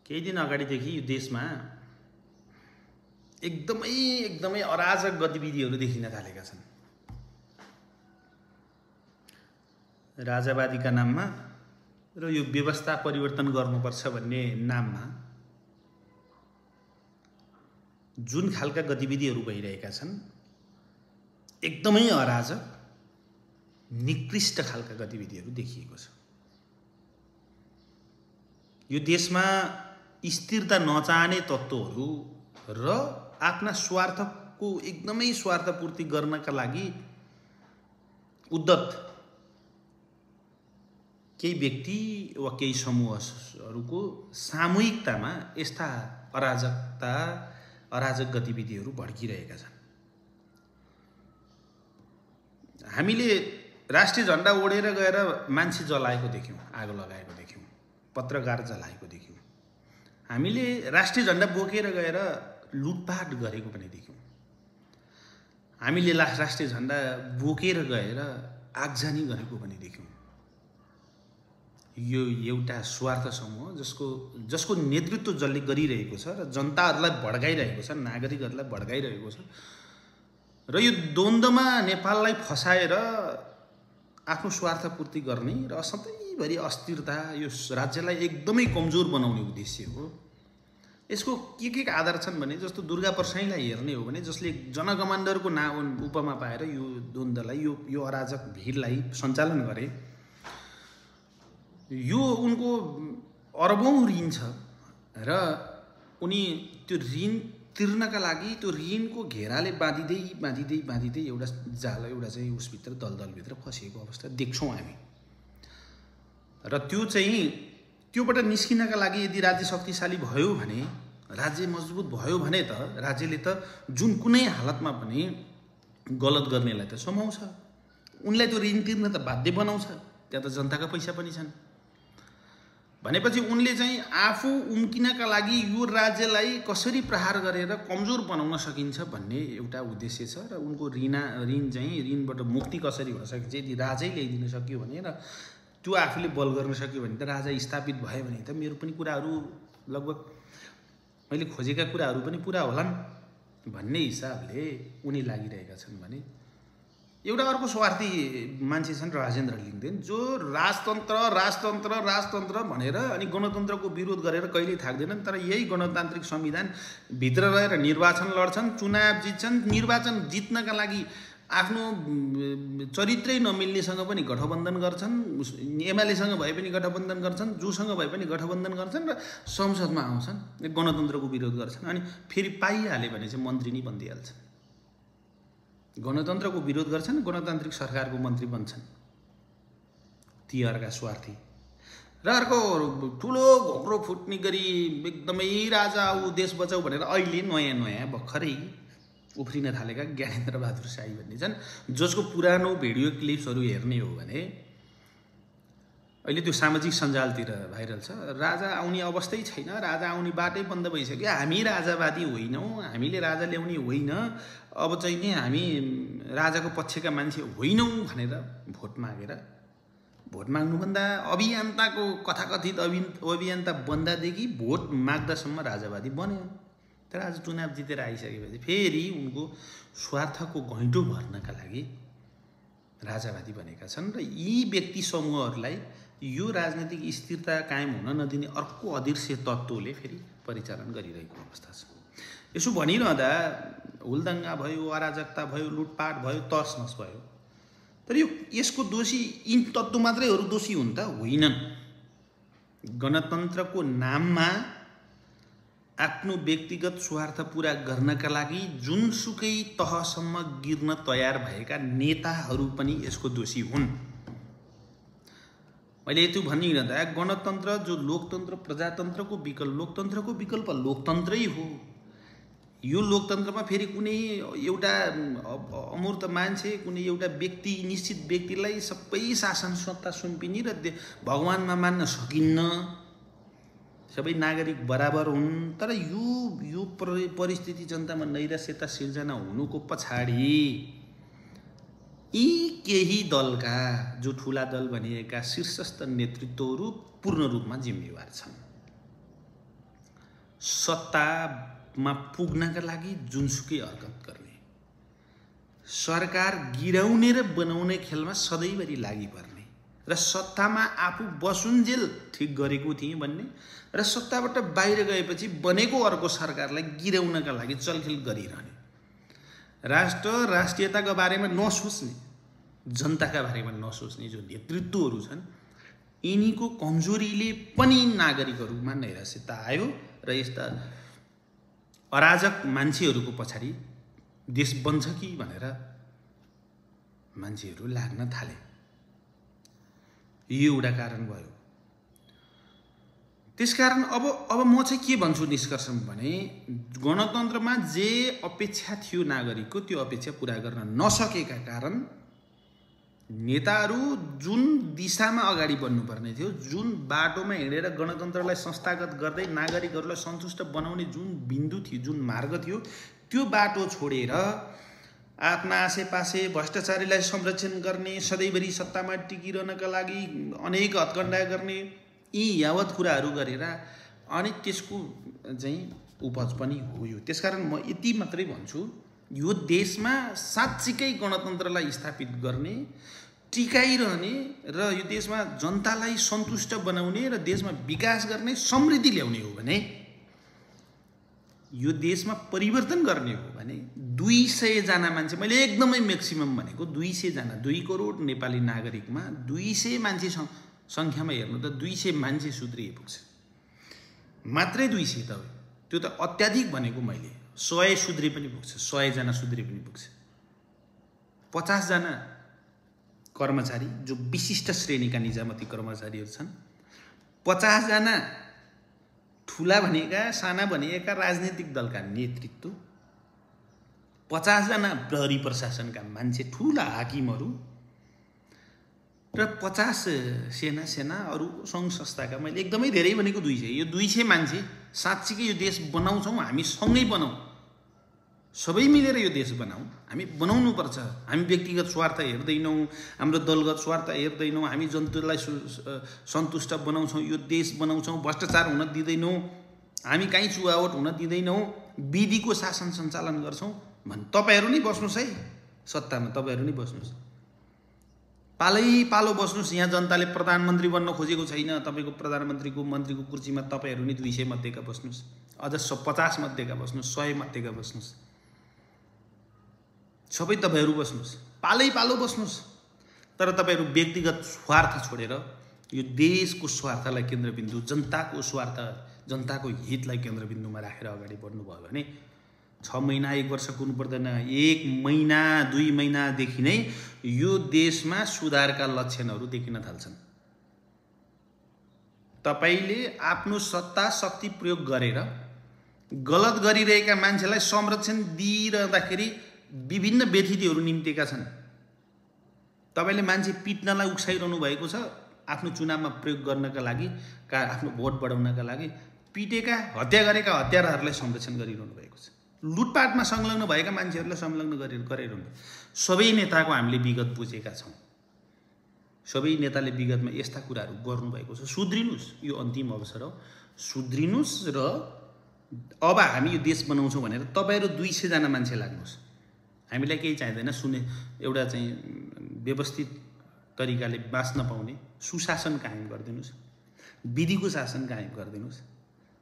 केही दिन अगाडिदेखि यो देशमा एकदमै अराजक गतिविधिहरू देखिन थालेका छन्। राजावादीका नाममा र यो व्यवस्था परिवर्तन गर्नुपर्छ भन्ने नाममा जुन खालका गतिविधिहरू भइरहेका छन् एकदमै अराजक निकृष्ट खालका गतिविधिहरू देखिएको छ। यो देशमा स्थिरता नचाहने तत्त्वहरू र आफ्ना स्वार्थको एकदमै स्वार्थपूर्ति गर्नका लागि उद्धत केही व्यक्ति वा केही समूहहरूको सामूहिकतामा यस्ता अराजक गतिविधिहरू भड्किरहेका छन्। हामीले राष्ट्रिय झण्डा ओढेर गएर मान्छे जलाएको देख्यौँ, आगो लगाएको देख्यौँ, पत्रकार जलाएको देख्यौँ। हामीले राष्ट्रिय झण्डा बोकेर गएर लुटपाट गरेको पनि देख्यौँ। हामीले राष्ट्रिय झण्डा बोकेर गएर आगजनी गरेको पनि देख्यौँ। यो एउटा स्वार्थ समूह जसको नेतृत्व जसले गरिरहेको छ र जनताहरूलाई भड्काइरहेको छ, नागरिकहरूलाई भड्काइरहेको छ र यो द्वन्द्वमा नेपाललाई फसाएर आफ्नो स्वार्थपूर्ति गर्ने र सधैँभरि अस्थिरता यो राज्यलाई एकदमै कमजोर बनाउने उद्देश्य हो। यसको के आधार छन् भने जस्तो दुर्गा परसाईलाई हेर्ने हो भने जसले जनकमान्डरको उपमा पाएर यो द्वन्द्वलाई यो अराजक भिडलाई सञ्चालन गरे। यो उनको अरबौं ऋण छ र उनी त्यो ऋण तिर्नका लागि त्यो ऋणको घेराले बाँधिँदै एउटा जाल एउटा चाहिँ उसभित्र दलदलभित्र फसिएको अवस्था देख्छौँ हामी। र त्योबाट निस्किनका लागि यदि राज्य शक्तिशाली भयो भने, राज्य मजबुत भयो भने त राज्यले त जुन कुनै हालतमा पनि गलत गर्नेलाई त समाउँछ, उनलाई त्यो ऋण तिर्न त बाध्य बनाउँछ। त्यहाँ त जनताका पैसा पनि छन् भनेपछि उनले चाहिँ आफू उम्किनका लागि यो राज्यलाई कसरी प्रहार गरेर कमजोर बनाउन सकिन्छ भन्ने एउटा उद्देश्य छ र उनको ऋणबाट मुक्ति कसरी हुन सकिन्छ यदि राजै ल्याइदिन सक्यो भने र त्यो आफूले बल गर्न सक्यो भने त राजा स्थापित भयो भने त मेरो पनि कुराहरू लगभग मैले खोजेका कुराहरू पनि पुरा होलान् भन्ने हिसाबले उनी लागिरहेका छन् भने एउटा अर्को स्वार्थी मान्छे छन् राजेन्द्र लिङ्गदेन, जो राजतन्त्र भनेर अनि गणतन्त्रको विरोध गरेर कहिल्यै थाक्दैनन्। तर यही गणतान्त्रिक संविधान भित्र रहेर निर्वाचन लड्छन्, चुनाव जित्छन्। निर्वाचन जित्नका लागि आफ्नो चरित्रै नमिल्नेसँग पनि गठबन्धन गर्छन्, एमालेसँग भए पनि गठबन्धन गर्छन्, जोसँग भए पनि गठबन्धन गर्छन् र संसदमा आउँछन्, गणतन्त्रको विरोध गर्छन्। अनि फेरि पाइहाले भने चाहिँ मन्त्री नै बनिदिइहाल्छन्। गणतन्त्रको विरोध गर्छन्, गणतान्त्रिक सरकारको मन्त्री बन्छन् ती अर्का स्वार्थी। र अर्को ठुलो घोक्रो फुट्ने गरी एकदमै राजा ऊ देश बचाऊ भनेर अहिले नयाँ भर्खरै उफ्रिन थालेका ज्ञानेन्द्र बहादुर शाही भन्ने छन्, जसको पुरानो भिडियो क्लिप्सहरू हेर्ने हो भने अहिले त्यो सामाजिक सञ्जालतिर भाइरल छ। राजा आउने अवस्थै छैन, राजा आउने बाटै बन्द भइसक्यो, हामी राजावादी होइनौँ, हामीले राजा ल्याउने होइन, अब चाहिँ नि हामी राजाको पक्षका मान्छे होइनौँ भनेर भोट माग्नुभन्दा अभियन्ताको कथाकथित अभियन्ता बन्दादेखि भोट माग्दासम्म राजावादी बन्यो। तर आज चुनाव जितेर आइसकेपछि फेरि उनको स्वार्थको घैँटो भर्नका लागि राजावादी बनेका छन् र यी व्यक्ति समूहहरूलाई यो राजनीतिक स्थिरता कायम हुन नदिने अर्को अदृश्य तत्त्वले फेरि परिचालन गरिरहेको अवस्था छ। यसो भनिरहँदा हुलदङ्गा भयो, अराजकता भयो, लुटपाट भयो, तसनस भयो। तर यसको दोषी यी तत्त्व मात्रैहरू दोषी हुन् त होइनन्। गणतन्त्रको नाममा आफ्नो व्यक्तिगत स्वार्थ पुरा गर्नका लागि जुनसुकै तहसम्म गिर्न तयार भएका नेताहरू पनि यसको दोषी हुन्। मैले यति भनिरहँदा गणतन्त्र जो लोकतन्त्र प्रजातन्त्रको विकल्प लोकतन्त्रै हो। यो लोकतन्त्रमा फेरि कुनै एउटा अमूर्त मान्छे, कुनै एउटा व्यक्ति, निश्चित व्यक्तिलाई सबै शासन सत्ता सुम्पिने र भगवानमा मान्न सकिन्न। सबै नागरिक बराबर हुन्। तर यो परिस्थिति जनतामा नैराश्यता सिर्जना हुनुको पछाडि यी केही दलका जो ठुला दल भनिएका शीर्षस्थ नेतृत्वहरू पूर्ण रूपमा जिम्मेवार छन्। सत्तामा पुग्नका लागि जुनसुकै हरकत गर्ने, सरकार गिराउने र बनाउने खेलमा सधैँभरि लागिपर्ने र सत्तामा आफू बसुन्जेल ठिक गरेको थिएँ भन्ने र सत्ताबाट बाहिर गएपछि बनेको अर्को सरकारलाई गिराउनका लागि चलखेल गरिरहने, राष्ट्र राष्ट्रियताका बारेमा नसोच्ने, जनताका बारेमा नसोच्ने जो नेतृत्वहरू छन्, यिनीको कमजोरीले पनि नागरिकहरूमा नैराश्यता आयो र यस्ता अराजक मान्छेहरूको पछाडि देश बन्छ कि भनेर मान्छेहरू लाग्न थाले। यो एउटा कारण भयो। त्यसकारण अब म चाहिँ के भन्छु निष्कर्षमा भने, गणतन्त्रमा जे अपेक्षा थियो नागरिकको त्यो अपेक्षा पुरा गर्न नसकेका कारण नेताहरू जुन दिशामा अगाडि बढ्नुपर्ने थियो, जुन बाटोमा हिँडेर गणतन्त्रलाई संस्थागत गर्दै नागरिकहरूलाई सन्तुष्ट बनाउने जुन बिन्दु थियो, जुन मार्ग थियो, त्यो बाटो छोडेर आफ्ना आसेपासे भ्रष्टाचारीलाई संरक्षण गर्ने, सधैँभरि सत्तामा टिकिरहनका लागि अनेक हत्कण्डा गर्ने, यी यावत कुराहरू गरेर अनि त्यसको चाहिँ उपज पनि हो यो। त्यसकारण म यति मात्रै भन्छु, यो देशमा साँच्चीकै गणतन्त्रलाई स्थापित गर्ने, टिकाइरहने र यो देशमा जनतालाई सन्तुष्ट बनाउने र देशमा विकास गर्ने, समृद्धि ल्याउने हो भने, यो देशमा परिवर्तन गर्ने हो भने 200 जना मान्छे, मैले एकदमै म्याक्सिमम भनेको 200 जना, 2 करोड नेपाली नागरिकमा 200 मान्छे सङ्ख्यामा हेर्नु त 200 मान्छे सुध्रिए पुग्छ, मात्रै 200 त हो। त्यो त अत्याधिक भनेको मैले, 100 सुध्रे पनि पुग्छ, 100 जना सुध्रे पनि पुग्छ। 50 जना कर्मचारी जो विशिष्ट श्रेणीका निजामती कर्मचारीहरू छन्, 50 जना ठुला भनेका साना भनेका राजनीतिक दलका नेतृत्व, 50 जना प्रहरी प्रशासनका मान्छे ठुला हाकिमहरू र 50 सेना अरू सङ्घ संस्थाका, मैले एकदमै धेरै भनेको 200, यो 200 मान्छे साँच्चीकै यो देश बनाउँछौँ, हामी सँगै बनाउँ, सबै मिलेर यो देश बनाउँ, हामी बनाउनुपर्छ। हामी व्यक्तिगत स्वार्थ हेर्दैनौँ, हाम्रो दलगत स्वार्थ हेर्दैनौँ, हामी जनतालाई सन्तुष्ट बनाउँछौँ, यो देश बनाउँछौँ, भ्रष्टाचार हुन दिँदैनौँ, हामी कहीँ चुहावट हुन दिँदैनौँ, विधिको शासन सञ्चालन गर्छौँ भने तपाईँहरू नै बस्नुहोस् है सत्तामा, तपाईँहरू नै बस्नुहोस्, पालो बस्नुहोस्। यहाँ जनताले प्रधानमन्त्री बन्न खोजेको छैन, तपाईँको प्रधानमन्त्रीको मन्त्रीको कुर्सीमा तपाईँहरू नै 200 मध्येका बस्नुहोस्, अझ 50 मध्येका बस्नुहोस्, 100 मध्येका बस्नुहोस्, सबै तपाईँहरू बस्नुहोस्, पालो बस्नुहोस्। तर तपाईँहरू व्यक्तिगत स्वार्थ छोडेर यो देशको स्वार्थलाई केन्द्रबिन्दु, जनताको स्वार्थ, जनताको हितलाई केन्द्रबिन्दुमा राखेर अगाडि बढ्नुभयो भने 6 महिना 1 वर्ष कुर्नु पर्दैन, 1 महिना 2 महिनादेखि नै यो देशमा सुधारका लक्षणहरू देखिन थाल्छन्। तपाईँले आफ्नो सत्ता शक्ति प्रयोग गरेर गलत गरिरहेका मान्छेलाई संरक्षण दिइरहँदाखेरि विभिन्न व्यथितिहरू निम्तेका छन्। तपाईँले मान्छे पिट्नलाई उक्साइरहनु भएको छ, आफ्नो चुनावमा प्रयोग गर्नका लागि, आफ्नो भोट बढाउनका लागि पिटेका, हत्या गरेका हत्याराहरूलाई संरक्षण गरिरहनु भएको छ, लुटपाटमा संलग्न भएका मान्छेहरूलाई संलग्न गरिरहनु। सबै नेताको हामीले विगत बुझेका छौँ, सबै नेताले विगतमा यस्ता कुराहरू गर्नुभएको छ। सुध्रिनुहोस्, यो अन्तिम अवसर हो, सुध्रिनुहोस् र अब हामी यो देश बनाउँछौँ भनेर तपाईँहरू 200 जना मान्छे लाग्नुहोस्। हामीलाई केही चाहिँदैन, एउटा चाहिँ व्यवस्थित तरिकाले बाँच्न पाउने सुशासन कायम गरिदिनुहोस्, विधिको शासन कायम गरिदिनुहोस्,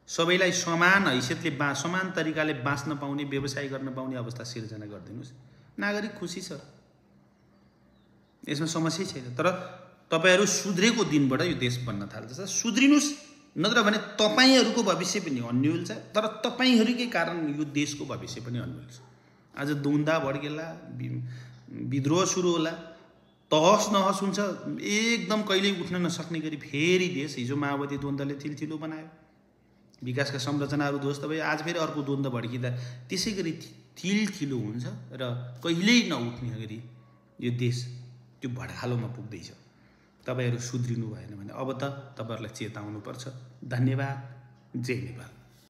सबैलाई समान हैसियतले समान तरिकाले बाँच्न पाउने, व्यवसाय गर्न पाउने अवस्था सिर्जना गरिदिनुहोस्। नागरिक खुसी छ, यसमा समस्या छैन। तर तपाईँहरू सुध्रेको दिनबाट यो देश बन्न थाल्छ। सुध्रिनुहोस्, नत्र भने तपाईँहरूको भविष्य पनि अन्यल छ, तर तपाईँहरूकै कारण यो देशको भविष्य पनि अन्यल छ। आज द्वन्द्व भड्केला, विद्रोह सुरु होला, तहस नहस हुन्छ, एकदम कहिल्यै उठ्न नसक्ने गरी फेरि देश, हिजो माओवादी द्वन्द्वले थिलथिलो बनायो, विकासका संरचनाहरू ध्वस्त भयो, आज फेरि अर्को द्वन्द्व भड्किँदा त्यसै गरी थिलथिलो हुन्छ र कहिल्यै नउठ्ने गरी यो देश त्यो भड्कालोमा पुग्दैछ। तपाईँहरू सुध्रिनु भएन भने अब त तपाईँहरूलाई चेताउनुपर्छ। धन्यवाद। जय नेपाल।